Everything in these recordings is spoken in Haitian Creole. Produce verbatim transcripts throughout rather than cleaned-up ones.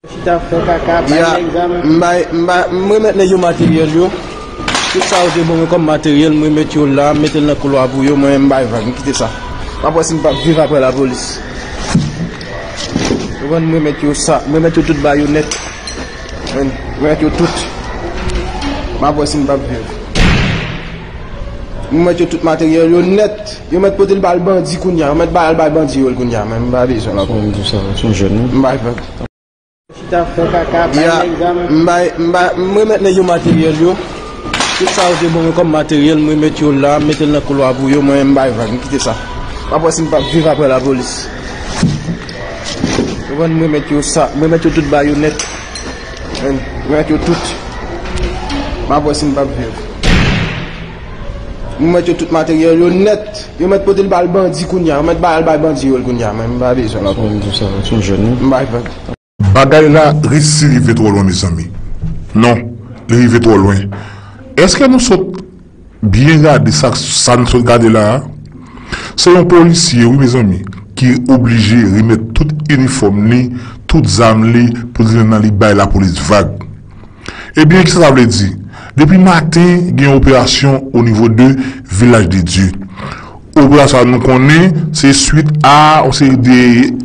Chita fè kaka, bay nèg zam. M bay, m bay, m remèt nèg yo materyèl yo. Tout sa yo te ban mwen kòm materyèl, m remèt yo la, m mete l nan koulwa pou yo, mwen menm m bay vag, m kite sa. M ap wè si m p ap viv apre lapolis. Ou konprann, m remèt yo sa, m remèt yo tout bayonèt. M remèt yo tout. M ap wè si m p ap viv. M remèt yo tout materyèl yo nèt. Yo mèt pote l ba l bandi kounye a. Yo mèt ba l bay bandi yo l kounye a. Men m pa bezwen l ankò. M bay vag. Chita fè kaka, bay nèg zam. M bay, m bay, m remèt nèg yo materyèl yo. Tout sa yo te ban mwen kòm materyèl, m remèt yo la, m mete l nan koulwa pou yo, mwen menm m bay vag, m kite sa. M ap wè si m p ap viv apre lapolis. Ou konprann, m remèt yo sa, m remèt yo tout bayonèt. M remèt yo tout. M ap wè si m p ap viv. M remèt yo tout materyèl yo nèt. Yo mèt pote l ba l bandi kounye a. Yo mèt ba l bay bandi yo l kounye a. Men m pa bezwen l ankò. M bay vag. Bagay la resi rive twò lwen, mezanmi. Non, li rive twò lwen. Èske nou sot byen gade sa, sa nou sot gade la a? Se yon polisye, wi, mezanmi, ki oblije remèt tout inifòm li, tout zam li, pou li nan li bay lapolis vag. Ebyen, kisa sa vle di? Depi maten, gen yon operasyon o nivo de Vilaj de Dye. Operasyon sa nou konnen, se swit a yon seri de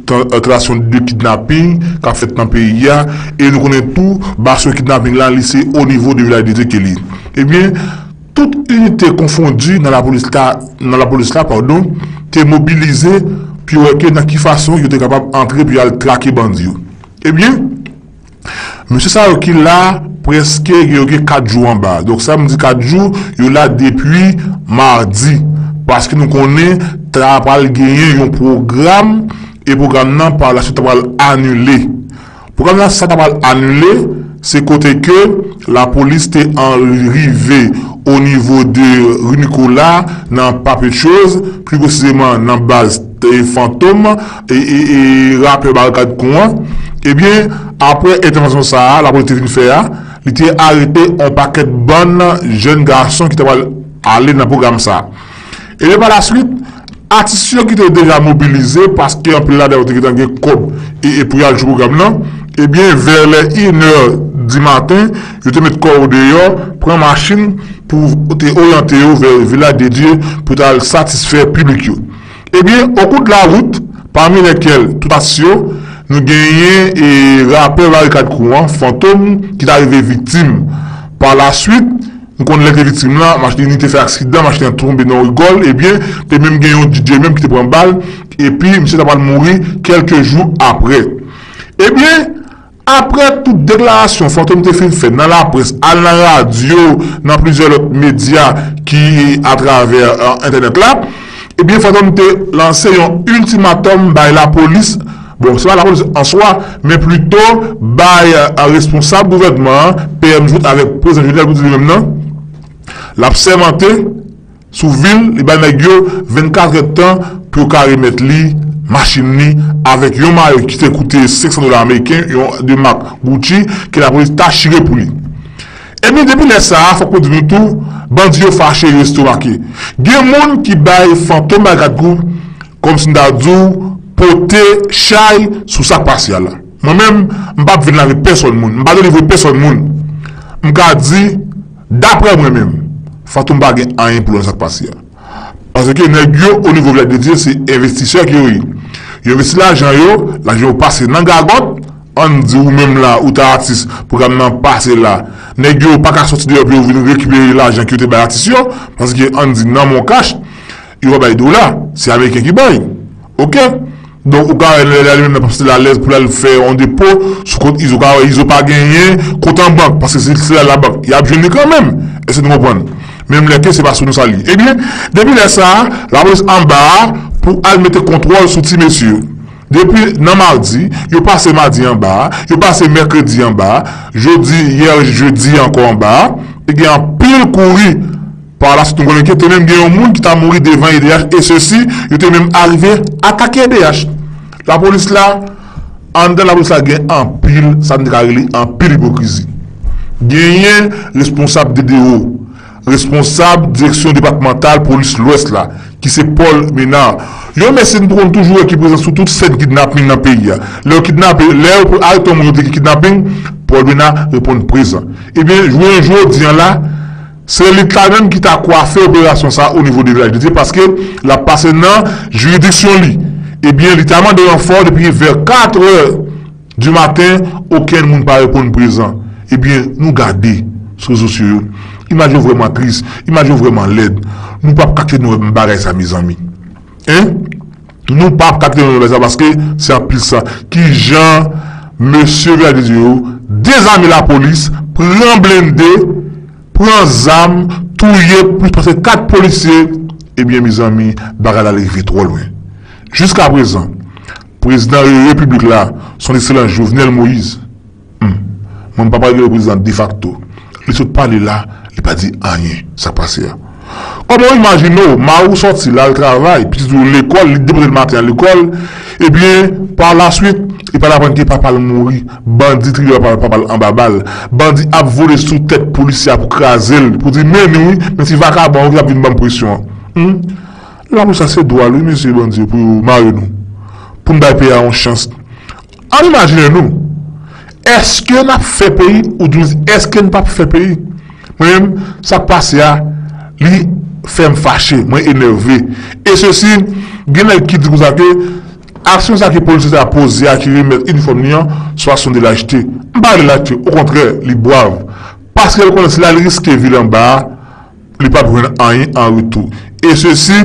tan-, tantasyon de kidnaping k ap fèt nan peyi a, e nou konnen tou, basyon kidnaping la, li se o nivo de Vilaj de Dye ke li. Ebyen, tout inite konfondi nan lapolis la, nan lapolis la, padon, te mobilize pou yo wè ke nan ki fason yo te kapab antre pou y al trake bandi yo. Ebyen, mesye sa yo ki la, prèske yo gen kat jou anba. Donk, sa m di kat jou, yo la depi madi. Paske nou konnen ta pral genyen yon pwogram, e pwogram nan, pa la swit, ta pral anile. Pwogram nan, sa ta pral anile, se kote ke lapolis te an rive o nivo de ri Nikola, nan Papetyoz, pli presizeman nan baz te Fantom e, e, e rapè Barikad Kou an. Ebyen, apre entèvansyon sa a, lapolis te vin fè a, li te arete yon pakèt bann jèn gason ki te pral ale nan pwogram sa a. Ebyen, pa la swit, atis yo ki te deja mobilize, paske anpil ladan yo te gentan gen kòb e, e pou y al jwe pwogram nan, ebyen, vè lè inè di maten, yo te met kò yo deyò, pran machin pou te oryante yo vè Vilaj de Dye pou ta al satisfè piblik yo. Ebyen, okou de la wout, pami lèkèl tout atis yo, nou genyen e rapè Barikad Kou an, Fantom, ki ta rive viktim. Pa la swit, nou konn lè te viktim lan, machin li te fè aksidan, machin lan tonbe nan yon rigòl, ebyen, te menm gen yon D J menm ki te pran bal, epi misye ta pral mouri kèlke jou apre. Ebyen, apre tout deklarasyon Fantom te fin fè nan laprès, al nan radyo, nan plizyè lòt medya ki atravè, e, entènèt la, ebyen, Fantom te lanse yon iltimatòm bay lapolis, bon, se pa lapolis an swa, men plito bay, e, responsab gouvènman an, P M Jouthe avèk prezidan Jovenel pou di li menm nan, l ap sèmante sou vi l, li bay nèg yo vennkat èdtan pou yo ka remèt li machin li avèk yon mayo ki te koute senk san dola ameriken, yon de mak Gucci, ke lapolis ta chire pou li. Ebyen, depi lè sa a, fòk mwen di nou tou, bandi yo fache, yo estomake. Gen moun ki bay Fantom Barikad Kou, kòmsi m ta di w, pote chay sou sa k pase a la. Mwen menm, m p ap vin lave pèsonn moun, m pa delivre pèsonn moun. M ka di, daprè mwen menm, Fantom pa gen anyen pou l nan sa k pase a. Paske nèg yo, o nivo Vilaj de Dye, se envestisè ke yo ye. Yo envesti lajan yo, lajan yo pase nan gagòt, ann di ou menm la, ou ta atis, pwogram nan pase la. Nèg yo pa ka soti deyò pou yo vin rekipere lajan ke yo te bay atis yo, paske ann di nan Moncash, yo pa bay dola, se ameriken ki bay. Oke? Donk, ou ka wè lè, lè li menm nan pa santi l alèz pou l al fè yon depo sou kont Izo, ou ka wè Izo pa genyen kont an bank, paske si l al labank, y ap jwenn li kanmenm. Èske nou konprann? Menm lè ke se pa sou nou sa l ye. Ebyen, depi lè sa a, lapolis anba a pou al mete kontwòl sou ti mesye yo. Depi nan madi, yo pase madi anba a, yo pase mèkredi anba a, jodi, yè jedi ankò anba a, te gen anpil kouri. Pa la swit, nou konnen ke te menm gen yon moun ki ta mouri devan E D H, e sesi, yo te menm arive atake E D H. Lapolis la, anndan lapolis la gen anpil, sa n te ka rele anpil ipokrizi. Genyen responsab D D O, responsab Direksyon Depatmantal Polis Lwès la, ki se Paul Ménard. Yon mesye nou konn toujou wè ki prezan sou tout sèn kidnaping nan peyi a. Lè yo kidnape, lè yo arete yon moun yo di ki kidnaping, Paul Ménard reponn prezan. Ebyen, jounen jodi an la, se li k ta menm ki ta kwafe operasyon sa o nivo de Vilaj de Dye, paske l ap pase nan jiridiksyon li. Ebyen, li ta mande ranfò depi vè katrè di maten, okenn moun pa reponn prezan. Ebyen, nou gade sou rezo sosyo yo. Imaj yo vrèman tris, imaj yo vrèman lèd. Nou p ap ka kite nou wè bagay sa, mezanmi. Hein? Nou p ap ka kite nou wè bagay sa, paske se anpil sa. Kijan mesye Vilaj de Dye yo dezame lapolis, pran blende, pran zam, touye plis pase kat polisye? Ebyen, mezanmi, bagay la rive twò lwen. Jiskaprezan, prezidan repiblik la, son ekselans Jovenel Moïse. Hmm. Mwen, m pa pale de prezidan defakto. Li sot pale la, li pa di anyen, sa k pase a. Kòman w imajine w, mari w sòti la, l travay, pitit ou lekòl, li depoze l maten an lekòl, ebyen, pa la swit, epi l aprann ke papa l mouri, bandi tire papa, papa l anba bal, bandi ap vole sou tèt polisye a pou kraze l, pou di, men nou wi, men ti vakabon ki ap vin ban m presyon an. Hmm? Lapolis la se dwa l wi, mesye bandi yo, pou yo mare nou, pou n bay peyi a yon chans. Ann imajine nou, èske n ap fè peyi, oudimwens èske n p ap fè peyi? Mwen menm, sa k pase a, li fè m fache, mwen enève. E sesi, gen nèg ki di konsa ke aksyon sa ke polisye sa poze a, ki remèt inifòm li an, se yon aksyon de lajte. M pa rele lajte, okontrè, li brav. Paske l konnen si l al riske vi l anba a, li p ap jwenn anyen an retou. E sesi,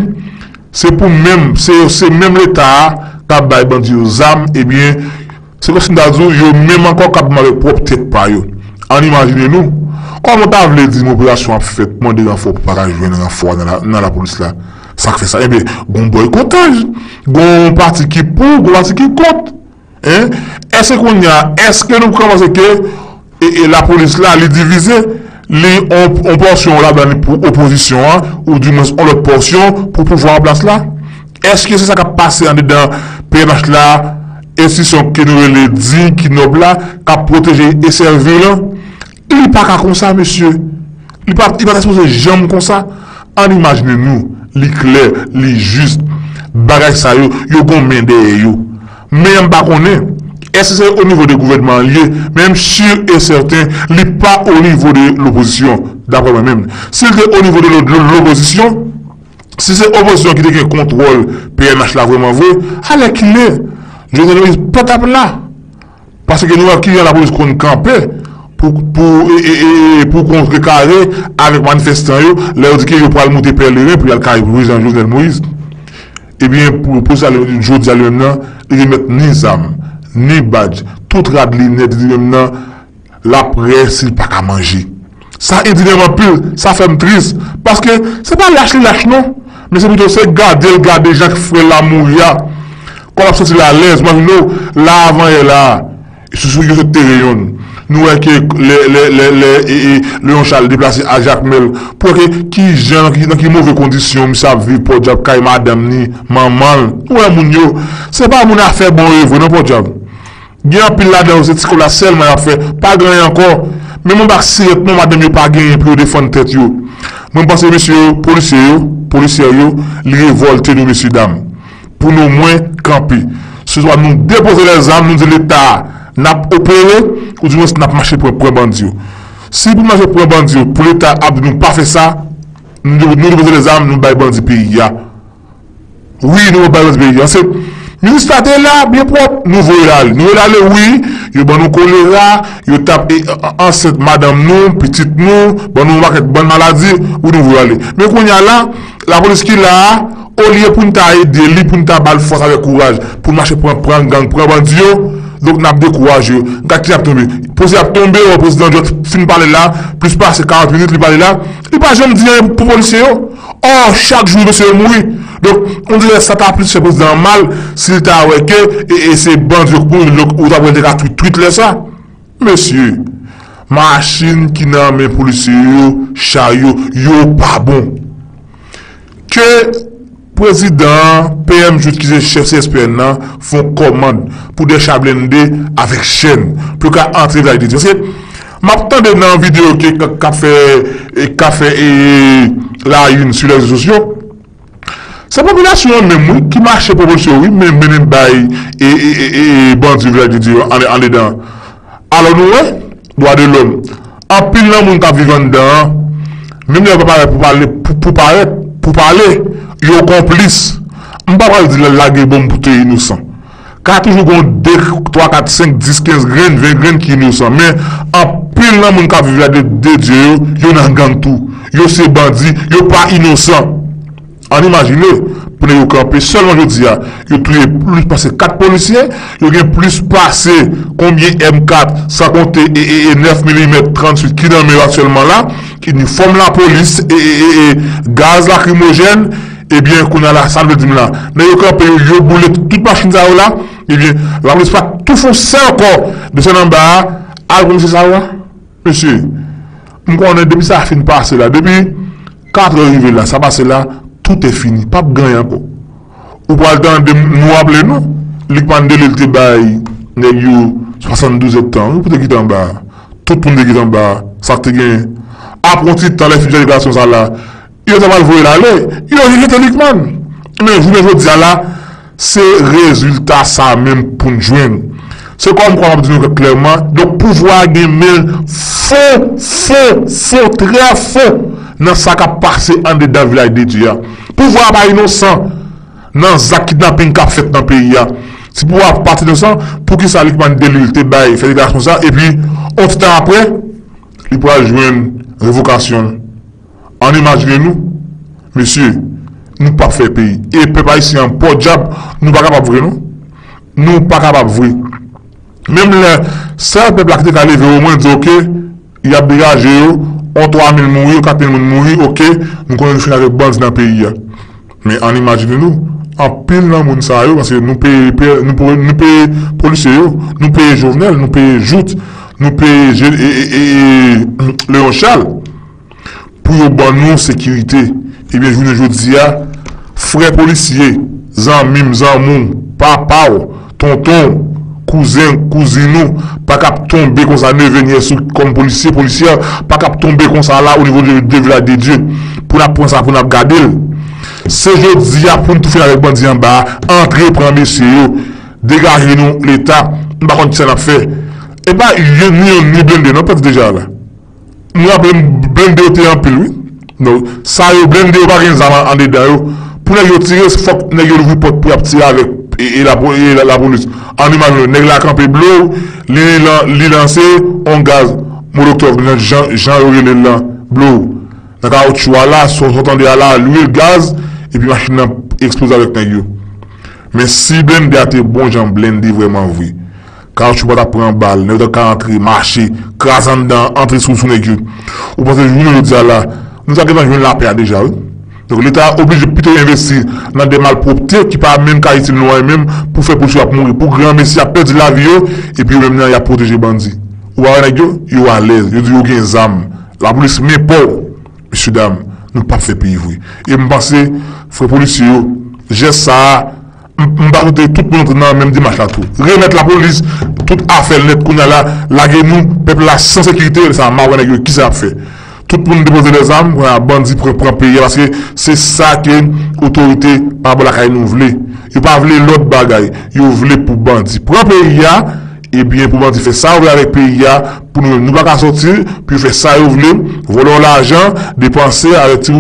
se pou menm, se, se menm Leta a k ap bay bandi yo zam, ebyen, se kòmsi m ta di w, yo menm ankò k ap mouri avèk pwòp tèt pa yo. Ann imajine nou, kòman w ta vle di m operasyon ap fèt, mande ranfò pou pa ka jwenn ranfò nan la, nan lapolis la? Sa k fè sa? Ebyen, gon bòykotaj, gon pati ki pou, gon pati ki kont. Hein? Èske kounye a, èske nou kòmanse ke e, e lapolis la, li divize, li on, on pòsyon ladan li pou opozisyon an, oudimwens on lòt pòsyon pou pouvwa an plas la? Èske se sa k ap pase andedan P N H la, enstitisyon ke nou rele di, ki nòb la, k ap pwoteje e sèvi l an? Li pa ka konsa, mesye. Li pa, li pa ta sipoze janm konsa. Ann imajine nou, li klè, li jis. Bagay sa yo, yo gon men dèyè yo. Men m pa konnen, èske se o nivo de gouvènman an l ye, men m si e sèten, li pa o nivo de lopozisyon, daprè mwen menm. Si l te o nivo de lo-, lo-, lopozisyon, si se opozisyon ki te gen kontwòl P N H la vrèman vre, alèkile, Jovenel Moïse pa t ap la. Paske nou wè kijan lapolis konn kanpe pou, pou, e, e, e, pou kontrekare avèk manifestan yo, lè yo di ke yo pral moute pèleren pou y al kay prezidan Jovenel Moïse. Ebyen, pou, pou sa, jodi a li menm nan, li remèt ni zam, ni badj, tout rad li nèt, li di menm nan, l ap rè si l pa ka manje. Sa endinè m anpil, sa fè m tris. Paske se pa lach li lach non, men se pito se gade l gade jan frè l la mouri a. Kò l ap santi l alèz, mwen nou la avan yè la. Sou, sou yo sot tere yonn. Nou wè ke lè, lè, lè, lè, e, e, Leon Charles deplase a Jakmèl, pou wè ke ki jan, nan ki, nan ki move kondisyon misye ap viv Pòdjab, kay madanm ni, manman l. Nou wè moun yo, se pa moun afè bon e vre non Pòdjab. Gen anpil ladan yo se ti kòb la sèlman y ap fè, pa gen anyen ankò. Menm yon bak sirèt non madanm yo pa genyen pou yo defann tèt yo. Mwen panse mesye yo, polisye yo, polisyè yo, li revòlte nou mesye dam. Pou nou mwen kanpe. Se swa nou depoze lèzam, nou di Leta a n ap opere, oudimwens n ap mache pran, pran bandi yo. Si pou mache pran bandi yo, pou Leta ap di nou pa fè sa, nou, nou depoze lèzam, nou bay bandi peyi a. Wi, nou bay bandi peyi a. Se, minis la te la, byen pwòp, nou voye l ale. Nou voye l ale, wi, yo ban nou kolera, yo t ap e, an-, ansent madanm nou, pitit nou, ban nou yon pakèt bann maladi, wi, nou voye l ale. Men kounye a la, lapolis ki la a, olye pou n ta ede li, pou n ta ba l fòs avèk kouraj, pou l mache pran, pran gang, pran bandi yo, donk n ap dekouraje yo. Gad ki ap tonbe. Polisye ap tonbe, wè prezidan Jòt fin pale la, plis pase karant minit li pale la, li pa janm di anyen pou polisye yo. Ò, chak jou mesye yo mouri. Donk, on dirè sa ta plis fè prezidan an mal si l ta wè ke, e, e se bandi yo k mouri, donk ou ta wè l te ka twit, twit lè sa. Mesye, machin ki nan men polisye yo, cha yo, yo pa bon. Ke prezidan an, P M Jout ki se chèf C S P N nan, fè yon kòmand pou de cha blende avèk chèn, pou yo ka antre Vilaj de Dye. Paske m ap tande nan videyo ke k ap fè, e, k ap fè, e, la une sou rezo sosyo. Se popilasyon an menm, wi, ki mache pran polisye yo, wi, men mennen bay e, e, e, e, e bandi Vilaj de Dye yo an, andedan. Alò nou wè, dwa de lòm. Anpil nan moun k ap viv anndan an, menm lè yo pa parèt pou pale, pou, pou parèt, pou pale, yo konplis. M pa pral di lage bonm pou touye inosan. Ka toujou gen de, twa, kat, senk, dis, kenz grenn, ven grenn ki inosan. Men, anpil nan moun k ap viv la de, de Dye yo, yo nan gang tou. Yo se bandi, yo pa inosan. Ann imajine, pou nèg yo kanpe sèlman jodi a, yo touye plis pase kat polisye, yo gen plis pase konbyen M kat, san konte e, e, e nèf milimèt tranntuit ki nan men yo aktyèlman la, inifòm lapolis, e, e, e, e gaz lakrimojèn, ebyen, kounye a la, sa n vle di m la, nèg yo kanpe, yo, yo boule tout machin sa yo la, ebyen, lapolis pa tou fè yon sèl kò desann anba a, al pran mesye sa yo a. Mesye, m konnen depi sa fin pase la, depi katrè rive la, sa pase la, tout est fini, p ap gen anyen ankò. Ou pral tande m, nou raple nou, Lucmane Delille te bay nèg yo swasanndouz èdtan, wi, pou te kite anba a. Tout moun te kite anba a, sa k te genyen. Apre yon ti tan, lè fin fè deklarasyon sa la, yo ta pral voye l ale, yo jete Lucmane. Men jounen jodi a la, se rezilta sa menm pou n jwenn. Se kòm kwa m ap di nou klèman, donk pouvwa a gen men fon, fon, fon, trè fon nan sa k ap pase andedan Vilaj de Dye a. Pouvwa a pa inosan nan zak kidnaping k ap fèt nan peyi a. Si pouvwa a pa t inosan, poukisa Lucmane Delille te bay fè deklarasyon sa, epi, yon ti tan apre, li pral jwenn revokasyon l? Ann imajine nou, mesye, nou p ap fè peyi. E pèp ayisyen an pòdyab, nou pa kapab vre non. Nou pa kapab vre. Menm lè sèl pèp la ki te ka leve omwen di, oke, y ap degaje yo, on twa mil mouri, on kat mil moun mouri, oke, nou konnen nou fini avèk bandi nan peyi a. Men ann imajine nou, anpil nan moun sa yo, paske nou peye, peye, nou peye, nou peye polisye yo, nou peye Jovenel, nou peye Jouthe, nou peye Je- e, e, e, e, Léon Charles. Pou yo ban nou sekirite. Ebyen, jounen jodi a, frè polisye, zanmi m, zanmi w, papa w, tonton w, kouzen, kouzin ou, pa k ap tonbe konsa, neve nyès ou kòm polisye, polisyè, pa k ap tonbe konsa la o nivo de, de Vilaj de Dye. Pou n ap pran sa, pou n ap gade l. Se jodi a pou n tou fini avèk bandi anba a, antre pran mesye yo, degaje nou Leta, m pa konn kisa n ap fè. E pa youn, ni youn, ni blende, non, pèdi deja la. M raple m, blende yo te anpil, wi. Non, sa yo, blende yo pa gen zam an, andedan yo. Pou nèg yo tire, fòk nèg yo louvri pòt pou y ap tire avèk e, e, la, e la, lapolis. Ann imajine, nèg la kanpe blow, li, li lan- li lanse yon gaz molotov, nan jan, jan yo rele l lan, blow. Nan kawotchou a la, sa w tande a la, lwil, gaz, epi machin nan eksploze avèk nèg yo. Men si blende a te bon jan blende vrèman vre, kawotchou pa t ap pran bal, nèg yo t ap ka antre, mache, kraze anndan, antre sou, sou nèg yo. Ou panse jounen jodi a la, nou ta gentan jwenn lapè a deja, wi. Donk, Leta oblije pito envesti nan de malpwòpte ki pa menm ka itil nou anyen menm pou fè polisye ap mouri, pou granmesi ap pèdi lavi yo, epi yo menm nan y ap pwoteje bandi. Ou pa wè nèg yo? Yo alèz, yo di yo gen zam. Lapolis men pa w. Mesye dam, nou p ap fè peyi vre. E m panse, frè polisye yo, jès sa a, m, m pa swete tout moun antre nan menm demach la tou. Remèt lapolis tout afè l nèt kounye a la, lage nou, pèp la san sekirite, sa m a wè nèg yo kisa y ap fè. Tout moun depoze lèzam, kounye a bandi pran, pran peyi a, paske se sa ke otorite parabòl lakay nou vle. Yo pa vle lòt bagay, yo vle pou bandi pran peyi a, ebyen pou bandi fè sa yo vle avèk peyi a, pou nou menm nou pa ka sòti, pou yo fè sa yo vle, vòlò lajan, depanse avèk ti